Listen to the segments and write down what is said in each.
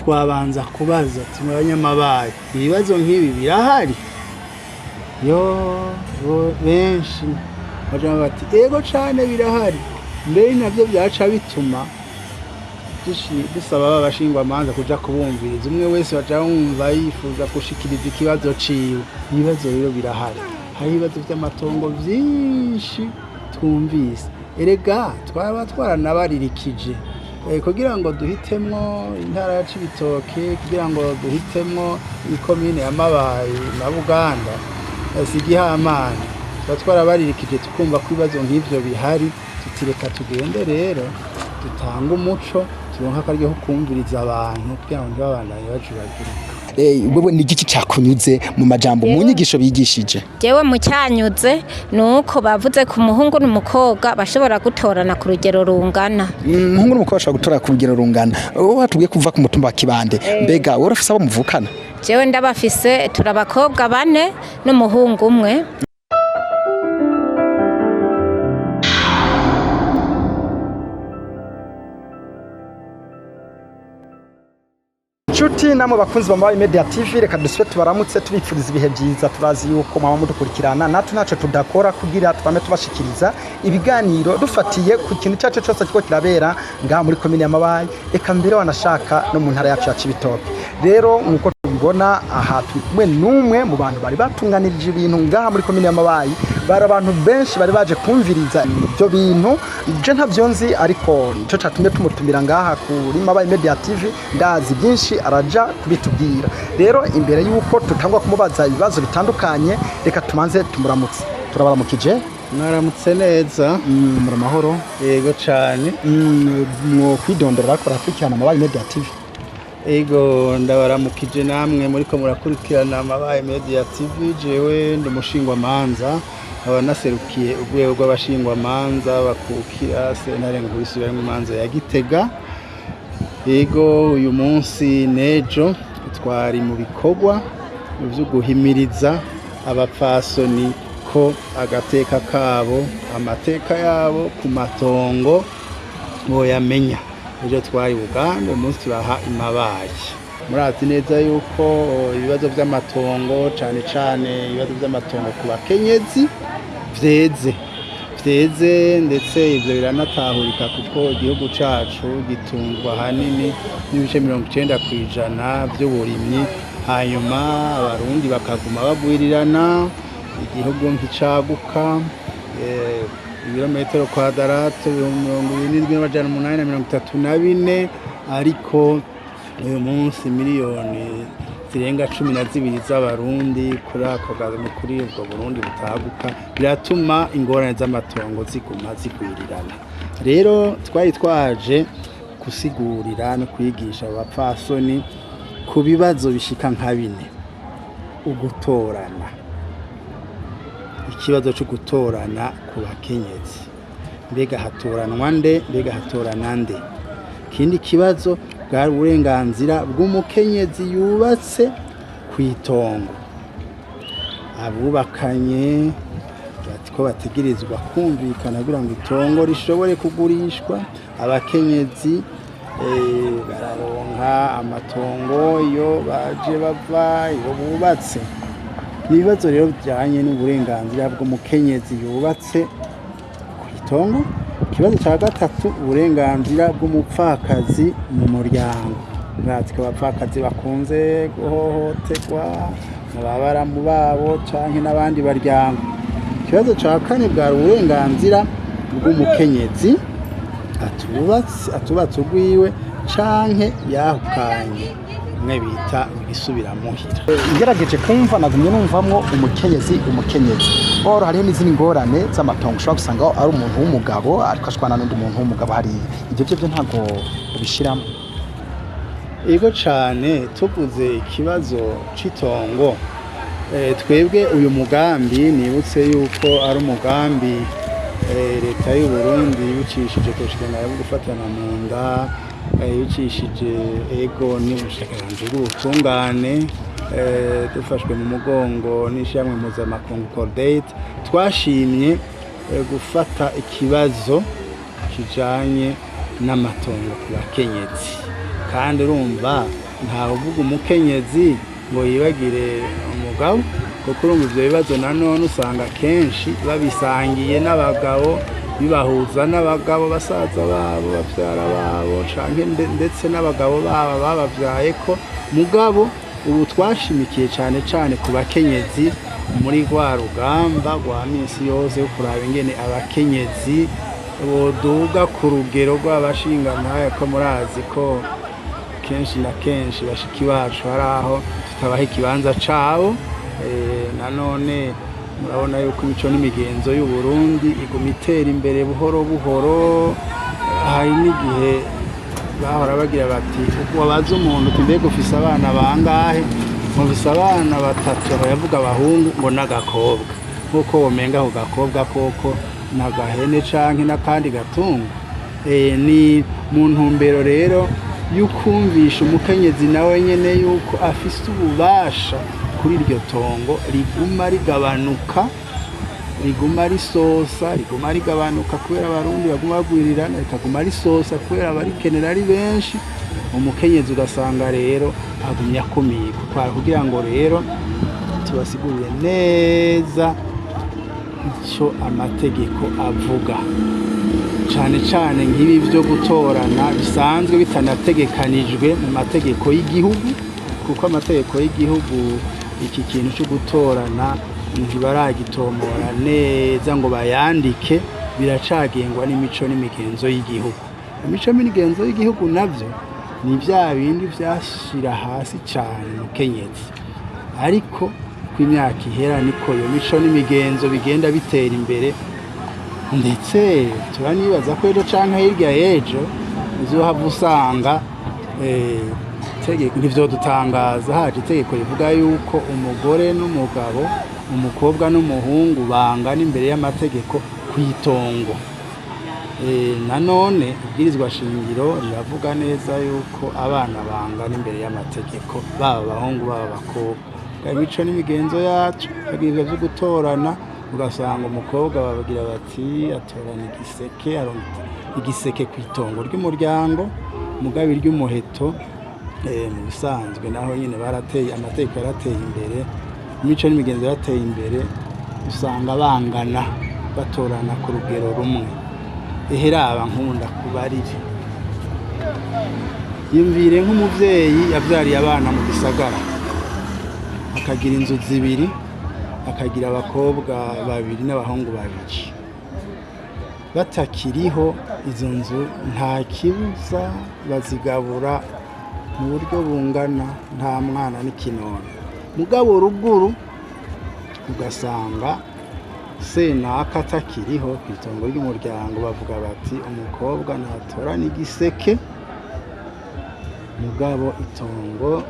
Twabanza kubaza tumwe abanyamabaye, ibibazo nk'ibi birahari? Yo benshi baja bati ego cane birahari. Mbere navyo byaca bituma dusaba abashingwamanza kuja kubumviriza, umwe wese baja wumva yifuza gushikiriza ikibazo ciwe. Ibibazo rero birahari, hari ibibazo vy'amatongo vyinshi twumvise. Erega twaba twaranabaririkije kugira ngo duhitemwo intara ya Cibitoke, kugira ngo duhitemwo ikomine ya Mabayi na Buganda, si igihamana. Tuba twarabaririkije tukumva ko ibibazo nk'ivyo bihari, tutireka tugende rero dutange umuco, turonke akaryo ko kumviriza abantu kugira ngo ntibabandanye bajuragurika. Wewe ni igiki cakunyuze mu majambo, mu nyigisho bigishije? Jewe mu cyanyuze ni uko bavuze ku muhungu n'umukobwa bashobora gutorana ku rugero rungana. Umuhungu n'umukobwa bashobora gutora ku rugero rungana. Wowe watubwiye kuva ku mutumba wa Kibande, mbega wowe urafise abo muvukana? Jewe ndabafise, turi abakobwa bane n'umuhungu umwe. Nshuti namwe bakunzi ba Mabayi Media TV, reka dusube tubaramutse, tubipfuriza ibihe byiza. Turazi yuko mwaba mudukurikirana, natwe ntaco tudakora kugira twame tubashikiriza ibiganiro dufatiye ku kintu cyacu cyose kiko kirabera ngaha muri komine ya Mabayi, eka mbere wanashaka no mu ntara yacu ya Cibitoke. Rero nkuko tubibona aha, turi kumwe n'umwe mu bantu bari batunganirije ibintu ngaha muri komine ya Mabayi. Bari abantu benshi bari baje kumviriza ibyo bintu. Je ntavyo nzi, ariko nico catumye tumutumira ngaha kuri Mabayi Media TV. Ndazi byinshi araja kubitubwira. Rero imbere yuko tutangwa kumubaza ibibazo bitandukanye, reka tumanze tumuramutse. Turabaramukije. Mwaramutse neza. Muri amahoro? Yego cane. Mwo kwidondora ariko barakurikirana Mabayi Media TV. Ego, ndabaramukije namwe muriko murakurikirana Mabayi Media TV. Jewe ndi umushingwamanza, nkaba naserukiye urwego rw'abashingwamanza bakukira sentare nkuru isubiramwo imanza ya Gitega. Ego, uyu munsi n'ejo twari mu bikorwa vyo guhimiriza abapfasoni ko agateka kabo, amateka yabo ku matongo boyamenya. Ejo twari Buganda, uyu munsi turaha imabayi. Murazi neza yuko ibibazo vy'amatongo, cane cane ibibazo vy'amatongo ku bakenyezi, vyeze, ndetse ivyo biranatahurika kuko igihugu cacu gitungwa ahanini n'ibice 90% vy'uburimyi, hanyuma abarundi bakaguma bagwirirana, igihugu nticaguka. Ibirometero kwadaratu 27,834, ariko uyu munsi miliyoni zirenga 12 z'abarundi kuri ako kuri ubwo Burundi butaguka, biratuma ingorane z'amatongo ziguma zigwirirana. Rero twari twaje gusigurira no kwigisha abapfasoni ku bibazo bishika nka bine: ugutorana, ikibazo cyo gutorana ku bakenyezi, mbega hatoranwa nde, mbega hatorana nde? Ikindi kibazo bwari uburenganzira bw'umukenyezi yubatse ku itongo, abubakanye ko bategerezwa kumvikana kugira ngo itongo rishobore kugurishwa. Abakenyezi bararonka amatongo iyo baje bava iyo bubatse. Ni ibibazo rero bijyanye n'uburenganzira bw'umukenyezi yubatse ku itongo. Ikibazo cya gatatu, uburenganzira bw'umupfakazi mu muryango. Murazi ko abapfakazi bakunze guhohoterwa mu babaramu babo canke n'abandi baryango. Ikibazo cya kane bwari uburenganzira bw'umukenyezi atubatse urwiwe canke yahukanye, umwe bita igisubiramuhira. Ngerageje kumva, nagumye numvamwo umukenyezi, umukenyezi. Oro hariho n'izindi ngorane z'amatongo ushobora gusanga ari umuntu w'umugabo ariko ashwana n'undi muntu w'umugabo hariya. Ibyo byo ntabwo ubishiramo? Ego cane, tuvuze ikibazo c'itongo, twebwe uyu mugambi, nibutse yuko ari umugambi leta y'u Burundi ibicishije ku bushikiranganji bwo gufatana mu nda, ibicishije ego n'ubushikiranganji bw'ubutungane, dufashwe mu mugongo n'ishirahamwe mpuzamakungu Cordate, twashimye gufata ikibazo kijanye n'amatongo ku bakenyezi. Kandi urumva Ntawe uvuga umukenyezi ngo yibagire umugabo, kuko urumva ivyo bibazo nanone usanga kenshi babisangiye n'abagabo, bibahuza n'abagabo basaza babo, bavyara babo, canke ndetse n'abagabo babo babavyaye ko. Mugabo ubu twashimikiye cane cane ku bakenyezi muri rwa rugamba rwa minsi yose yo kuraba ingene abakenyezi boduga ku rugero rw'abashingantahe, ko murazi ko kenshi na kenshi bashiki bacu hari aho tutabaha ikibanza cabo. Nanone murabona yuko imico n'imigenzo y'u Burundi iguma itera imbere buhoro buhoro. Hari n'igihe bahora bagira bati wabaza umuntu uti mbega ufise abana bangahe? Mufise abana batatu, aho yavuga abahungu ngo n'agakobwa, nk'uko womenga ako gakobwa koko n'agahene canke n'akandi gatungo. Ni mu ntumbero rero y'ukumvisha umukenyezi nawe nyene yuko afise ububasha kuri iryo tongo riguma rigabanuka, riguma risosa, riguma rigabanuka kubera abarundi baguma bagwirirana, rikaguma risosa kubera abarikenera ari benshi. Umukenyezi ugasanga rero agumya akumigwa. Kugira ngo rero tubasigurire neza icyo amategeko avuga, cane cane nk'ibi byo gutorana bisanzwe bitanategekanijwe mu mategeko y'igihugu, kuko amategeko y'igihugu iki kintu cyo gutorana ntibaragitomora neza ngo bayandike, biracagengwa n'imico n'imigenzo y'igihugu. Imico n'imigenzo y'igihugu navyo ni vya bindi vyashira hasi cane umukenyezi, ariko ko imyaka ihera niko iyo mico n'imigenzo bigenda bitera imbere, ndetse turanibaza ko ejo canke hirya y'ejo uzohava usanga ntivyodutangaza haje itegeko rivuga yuko umugore n'umugabo, umukobwa n'umuhungu bangana imbere y'amategeko kw'itongo. Nanone ibwirizwa shingiro riravuga neza yuko abana bangana imbere y'amategeko, baba abahungu baba abakobwa. Imico n'imigenzo yacu ibyo byo gutorana, ugasanga umukobwa babagira bati atorana igiseke, igiseke ku itongo ry'umuryango, mugabe ry'umuheto. Mu bisanzwe naho nyine barateye, amategeko yarateye imbere, imico n'imigenzo yarateye imbere, usanga bangana batorana ku rugero rumwe. Eheraba nkunda kubarire, yumvire nk'umuvyeyi yavyariye abana mu gisagara, akagira inzu zibiri, akagira abakobwa babiri n'abahungu babiri, batakiriho izo nzu nta kibuza bazigabura mu buryo bungana, nta mwana n'ikinono. Mugabo ruguru ugasanga senaka atakiriho ku itongo ry'umuryango, bavuga bati umukobwa ntatorana igiseke, mugabo itongo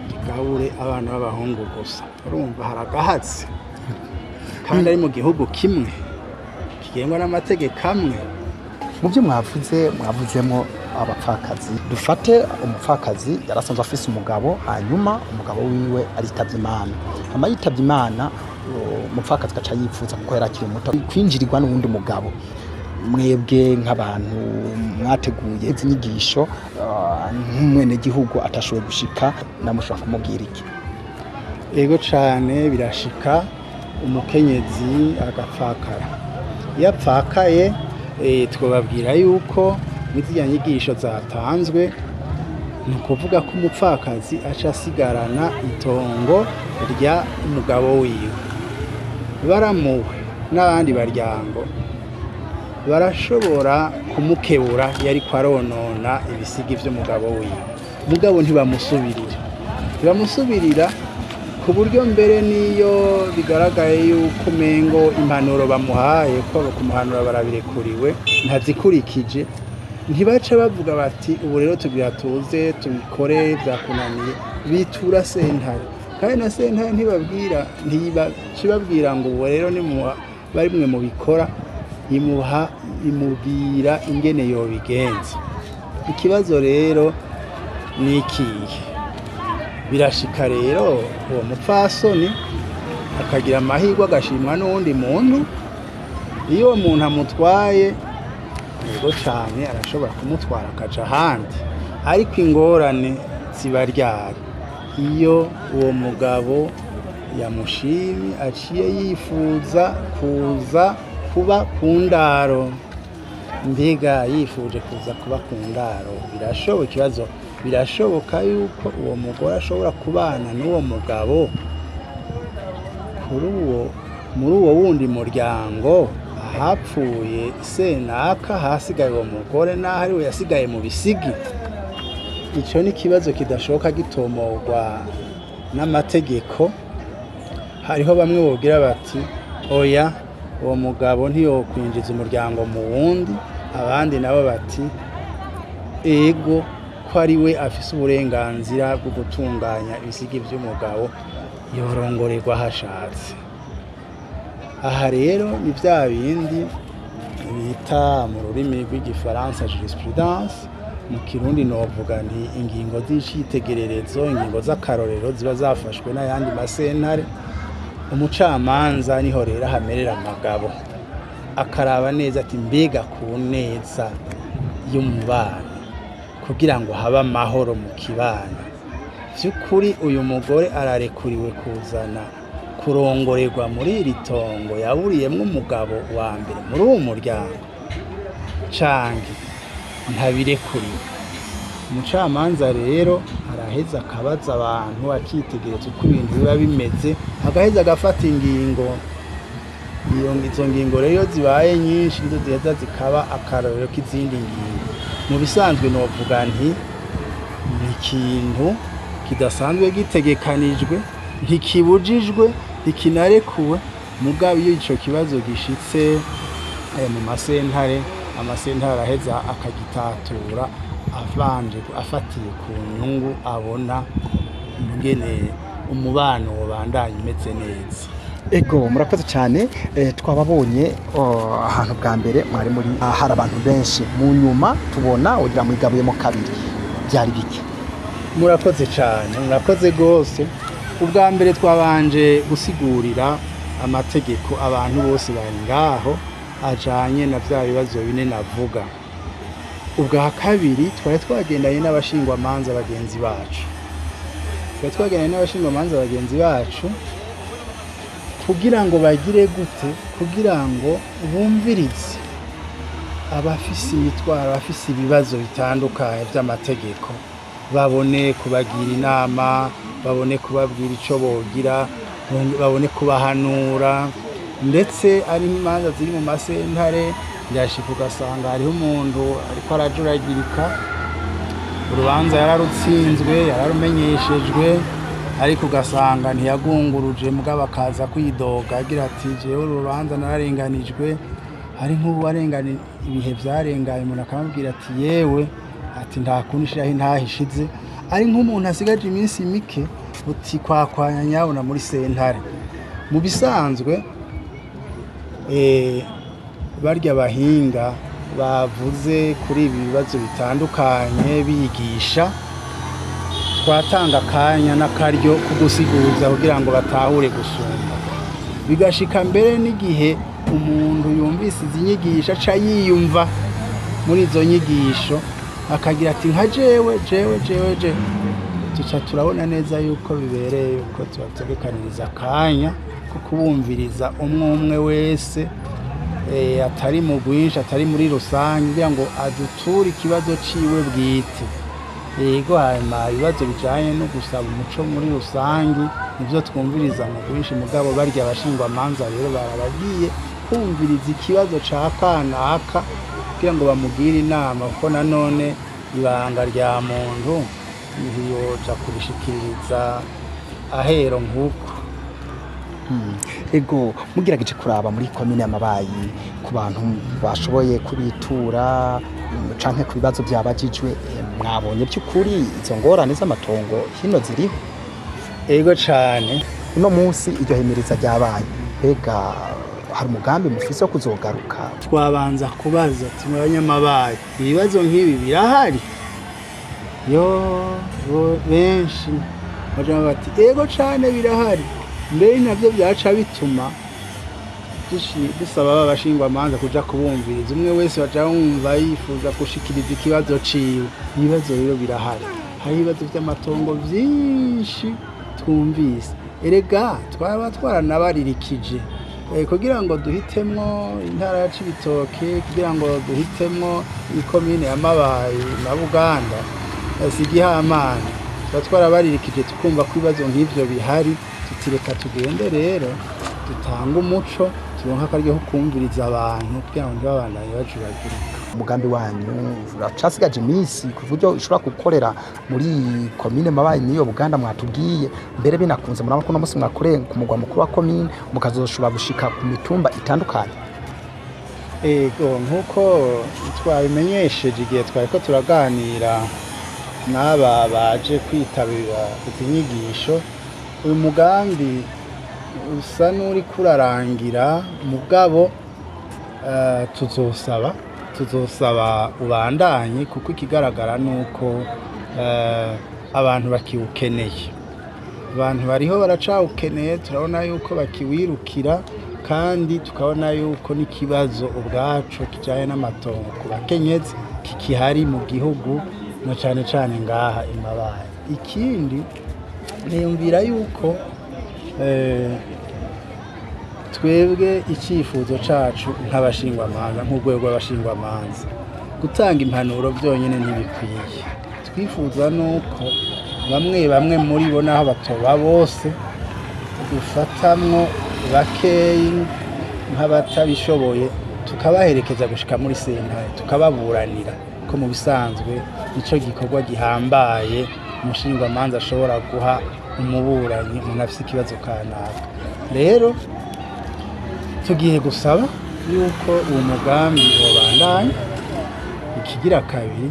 rigabure abana b'abahungu gusa. Urumva haragahatse, kandi ari mu gihugu kimwe kigengwa n'amategeko amwe. Mu byo mwavuze, mwavuzemo abapfakazi. Dufate umupfakazi yarasanzwe afise umugabo, hanyuma umugabo wiwe aritavye Imana. Hama yitavye Imana, umupfakazi gaca yifuza, kuko yari akiri muto, kwinjirirwa n'uwundi mugabo. Mwebwe nk'abantu mwateguye izi nyigisho, nk'umwenegihugu atashoboye gushika, namushobora kumubwira iki? Ego cane, birashika umukenyezi agapfakara. Iyo apfakaye, twababwira yuko muri ziriya nyigisho zatanzwe, ni ukuvuga ko umupfakazi aca asigarana itongo rya umugabo wiwe. Baramuwe n'abandi baryango barashobora kumukebura yariko aronona ibisigi vy'umugabo wiwe, mugabo ntibamusubirira, ntibamusubirira ku buryo mbere niyo bigaragaye yuko umengo impanuro bamuhaye, ko kumuhanura barabirekuriwe, ntazikurikije, ntibaca bavuga bati ubu rero tugira tuze tubikore byakunaniye. Bitura sentare, kandi na sentare ntibabwira, ntibabwira ngo ubu rero ni bari mwe mubikora, imuha imubwira ingene yobigenza. Ikibazo rero ni ikihe? Birashika rero uwo mupfasoni akagira amahirwe agashimwa n'uwundi muntu. Iyo uwo muntu amutwaye, yego cane, arashobora kumutwara akaja ahandi, ariko ingorane Ziba ryari? Iyo uwo mugabo yamushimye, aciye yifuza kuza kuba ku ndaro. Mbega yifuje kuza kuba ku ndaro, birashoboka? Ikibazo, birashoboka yuko uwo mugore ashobora kubana n'uwo mugabo kuri uwo muri uwo wundi muryango ahapfuye senaka, hasigaye uwo mugore n'aho ari we yasigaye mu bisigi? Icyo ni ikibazo kidashoboka gitomorwa n'amategeko. Hariho bamwe bogira bati: "Oya, uwo mugabo ntiyokwinjiza umuryango mu wundi." Abandi nabo bati: "Ego, ko ari we afise uburenganzira bwo gutunganya ibisigi by'umugabo, yorongorerwa aho ashatse." Aha rero ni bya bindi bita mu rurimi rw'Igifaransa jurisprudence. Mu Kirundi novuga nti ingingo z'icitegererezo, ingingo z'akarorero ziba zafashwe n'ayandi masentare. Umucamanza niho rero ahamerera amagabo, akaraba neza ati: "Mbega ku neza y'umubano, kugira ngo habe amahoro mu kibano, by'ukuri uyu mugore ararekuriwe kuzana kurongorerwa muri iri tongo yaburiyemwo umugabo wa mbere muri uwo muryango, canke ntabirekuriwe?" Umucamanza rero araheza akabaza abantu, akitegereza uko ibintu biba bimeze, agaheza agafata ingingo. Iyo izo ngingo rero iyo zibaye nyinshi, nizo ziheza zikaba akarorero k'izindi ngingo. Mu bisanzwe novuga nti ni ikintu kidasanzwe gitegekanijwe, ntikibujijwe, ntikinarekuwe. Mugabo iyo ico kibazo gishitse mu masentare, amasentare araheza akagitatura avanje afatiye ku nyungu abona ingene umubano wobandanya umeze neza. Ego, murakoze cyane. Twababonye ahantu bwa mbere mwari muri hari abantu benshi, mu nyuma tubona ugira mwigabuyemo kabiri, byari bike? Murakoze cyane, murakoze rwose. Ubwa mbere twabanje gusigurira amategeko abantu bose bari ngaho ajanye na bya bibazo bine navuga. Ubwa kabiri twari twagendanye n'abashingwamanza bagenzi bacu, twari twagendanye n'abashingwamanza bagenzi bacu kugira ngo bagire gute? Kugira ngo bumvirize abafise imitwaro, abafise ibibazo bitandukanye by'amategeko, babone kubagira inama, babone kubabwira icyo bogira, babone kubahanura. Ndetse ari nk'imanza ziri mu masentare, birashika ugasanga hariho umuntu ariko arajuragirika, urubanza yararutsinzwe, yararumenyeshejwe, ariko ugasanga ntiyagunguruje, mugabo akaza kwidoga agira ati: "Jewe uru rubanza nararenganijwe." Hari nk'ubu arengana, ibihe byarenganye, umuntu akamubwira ati: "Yewe," ati, "nta kundi, ishiraho intahe ishize." Ari nk'umuntu asigaje iminsi mike, uti: "Kwakwanya nyabona muri sentare." Mu bisanzwe barya bahinga bavuze kuri ibi bibazo bitandukanye bigisha, twatanga akanya n'akaryo ko gusiguza kugira ngo batahure gusumba. Bigashika mbere n'igihe umuntu yumvise izi nyigisho aca yiyumva muri izo nyigisho, akagira ati: "Nka jewe, jewe, jewe, jewe." Tuca turabona neza yuko bibereye yuko tubategekaniriza akanya ko kubumviriza umwe umwe wese, atari mu bwinshi, atari muri rusange, kugira ngo aduture ikibazo ciwe bwite. Yego, hanyuma ibibazo bijanye no gusaba umuco muri rusange nivyo twumviriza mu bwinshi. Mugabo barya abashingwamanza rero barabagiye kumviriza ikibazo ca kanaka kugira ngo bamugire inama, kuko nanone ibanga rya muntu ntiyoja kurishikiriza ahero nk'uko. Ego, mugerageje kuraba muri komine y'Amabayi, ku bantu bashoboye kubitura canke ku bibazo byabajijwe, mwabonye by'ukuri izo ngorane z'amatongo hino ziriho? Ego cane. Uno munsi iryo himiriza ryabaye, mbega hari umugambi mufise wo kuzogaruka? Twabanza kubaza ati: "Mu banyamabayi ibibazo nk'ibi birahari?" Yo benshi baja bati: "Ego cane, birahari." Mbere navyo byaca bituma dusaba ba bashingwamanza kuja kubumviriza umwe wese, baja wumva yifuza gushikiriza ikibazo ciwe. Ibibazo rero birahari. Hari ibibazo by'amatongo byinshi twumvise. Erega twaba twaranabaririkije kugira ngo duhitemwo intara ya Cibitoke, kugira ngo duhitemwo ikomine ya Mabayi na Buganda, si igihamana. Tuba twarabaririkije, tukumva ko ibibazo nk'ivyo bihari, tutireka tugende rero dutange umuco, turonke akaryo ko kumviriza abantu kugira ngo ntibabandanye bajuragurika. Umugambi wanyu uracasigaje iminsi ku buryo ishobora gukorera muri komine Mabayi n'iyo Buganda mwatubwiye. Mbere binakunze, murabona ko uno munsi mwakoreye ku mugwa mukuru wa komine, mukazoshobora gushika ku mitumba itandukanye. Ego, nk'uko twabimenyesheje igihe twariko turaganira n'aba baje kwitabira izi nyigisho, uyu mugambi usa n'uriko urarangira, mugabo tuzosaba ubandanye, kuko ikigaragara nuko abantu bakiwukeneye. Abantu bariho baracawukeneye, turabona yuko bakiwirukira, kandi tukabona yuko n'ikibazo ubwaco kijanye n'amatongo ku bakenyezi kikihari mu gihugu, na cane cane ngaha i Mabayi. Ikindi, niyumvira yuko twebwe icyifuzo cacu nk'abashingwamanza, nk'urwego rw'abashingwamanza, gutanga impanuro byonyine ntibikwiye. Twifuza nuko bamwe bamwe muri bo, naho batoba bose, dufatamwo bakeyi nk'abatabishoboye, tukabaherekeza gushika muri sentare, tukababuranira, ko mu bisanzwe nico gikorwa gihambaye umushingwamanza ashobora guha umuburanyi, umuntu afise ikibazo kanaka. Rero tugiye gusaba yuko uwo mugambi wobandanya. Ikigira kabiri,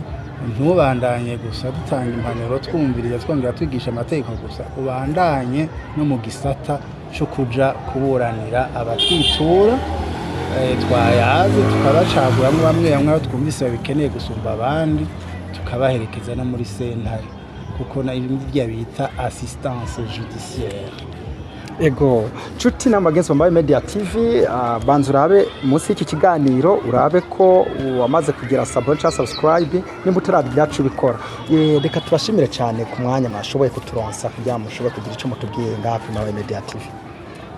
ntubandanye gusa dutanga impanuro, twumviriza, twongera twigisha amategeko gusa, ubandanye no mu gisata cyo kuja kuburanira abatwitura. Twayaze, tukabacaguramwo bamwe bamwe abo twumvise babikeneye gusumba abandi, tukabaherekeza no muri sentare, kuko na ibyo bita assistance judiciaire. Ego, nshuti n'abagenzi bambaye Media TV, banza urabe munsi y'iki kiganiro, urabe ko wamaze kugira s'abonner cyangwa subscribe. Nimba utarabigira, yacu ubikora. Reka tubashimire cyane ku mwanya mwashoboye kuturonsa kugira ngo mushobore kugira icyo mutubwiye ngaha kuri Mabayi Media TV.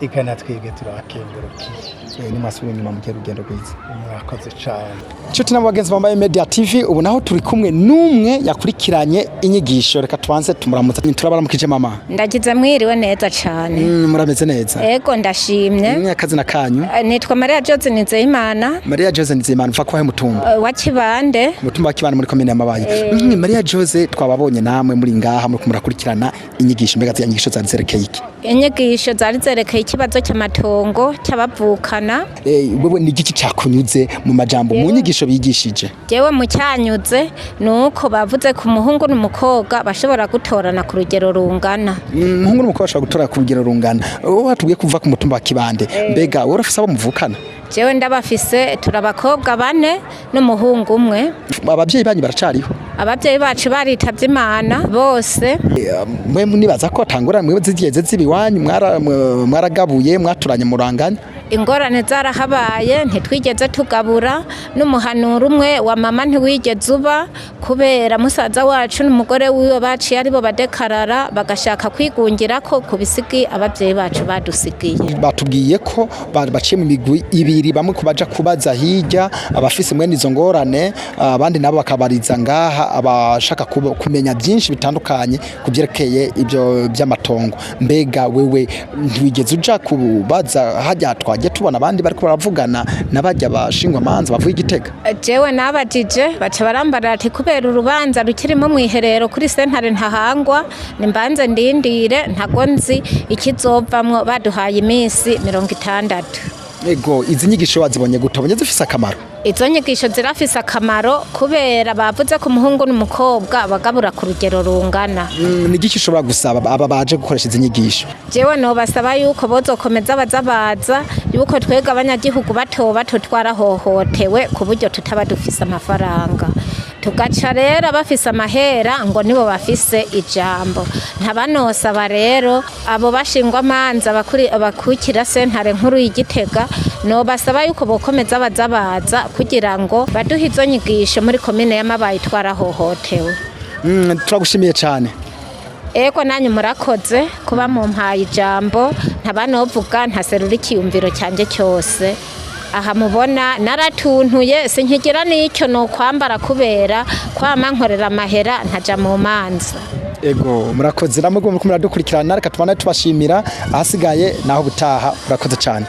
Eka, twebwe turabakengurukiye. Nimwasubira inyuma, mugire urugendo rwiza. Murakoze cane. Nshuti n'abagenzi bambaye Media TV, ubu naho turi kumwe n'umwe yakurikiranye inyigisho. Reka tubanze tumuramutse. Turabaramukije, mama. Ndagize mwiriwe neza cane. Murameze neza? Ego, ndashimye. Akazina kanyu? Nitwa Maria Jose Nizeyimana. Maria Jose Nizeyimana, uva kwahe mutumba? Wa Kibande. Mutumba wa Kibande muri komine ya Mabayi. Maria Jose, twababonye namwe muri ngaha muri murakurikirana inyigisho. Mbega ziriya nyigisho zari zerekeye iki? Inyigisho zari zerekeye ikibazo cy'amatongo cy'abavukana. Wewe ni igiki cakunyuze mu majambo, mu nyigisho bigishije? Jewe mu cyanyuze ni uko bavuze ku muhungu n'umukobwa bashobora gutorana ku rugero rungana. Umuhungu n'umukobwa bashobora gutora ku rugero rungana. Wowe watubwiye kuva ku mutumba wa Kibande, mbega wowe urafise abo muvukana? Jewe ndabafise, turi abakobwa bane n'umuhungu umwe. Ababyeyi banyu baracariho? Ababyeyi bacu baritavye Imana bose. Mwe nibaza ko tangura mwe zigeze ziba iwanyu, mwaragabuye, mwaturanye muranganya? Ingorane zarahabaye, ntitwigeze tugabura, n'umuhanuro umwe wa mama ntiwigeze uba, kubera musaza wacu n'umugore wiwe baciye aribo badekarara, bagashaka kwigungira ko ku bisigi ababyeyi bacu badusigiye. Batubwiye ko baciye mu migwi ibiri, bamwe kubaja kubaza hirya abafise mwene izo ngorane, abandi nabo bakabariza ngaha abashaka kumenya byinshi bitandukanye ku byerekeye ibyo by'amatongo. Mbega wewe ntiwigeze uja kubaza hajya twagiye tubona abandi bariko baravugana n'abajya bashingwa manza bavuye Igitega? Jewe nabajije, baca barambarira ati kubera urubanza rukirimo mwiherero kuri sentare Ntahangwa, nimbanze ndindire, ntago nzi ikizovamwo. Baduhaye iminsi 60. Ego, izi nyigisho wazibonye gute? Wabonye zifise akamaro? Izo nyigisho zirafise akamaro, kubera bavuze ko umuhungu n'umukobwa bagabura ku rugero rungana. Ni igiki ushobora gusaba aba baje gukoresha izi nyigisho? Jewe nobasaba yuko bozokomeza baza baza, yuko twebwe abanyagihugu bato bato twarahohotewe ku buryo tutaba dufise amafaranga, tugaca rero bafise amahera ngo nibo bafise ijambo. Ntabanosaba rero abo bashingwamanza bakukira sentare nkuru y'Igitega, nobasaba yuko bokomeza baza baza kugira ngo baduhe izo nyigisho muri komine y'Amabayi, twarahohotewe. Turagushimiye cyane. Ego, nanyu murakoze kuba mumpaye ijambo, ntaba novuga ntaserura ikiyumviro cyanjye cyose. Aha mubona naratuntuye, sinkigira n'icyo ni ukwambara kubera kwama nkorera amahera ntaja mu manza. Ego, murakoze namwe muriko muradukurikirana. Reka tubane tubashimira, ahasigaye naho butaha. Murakoze cyane.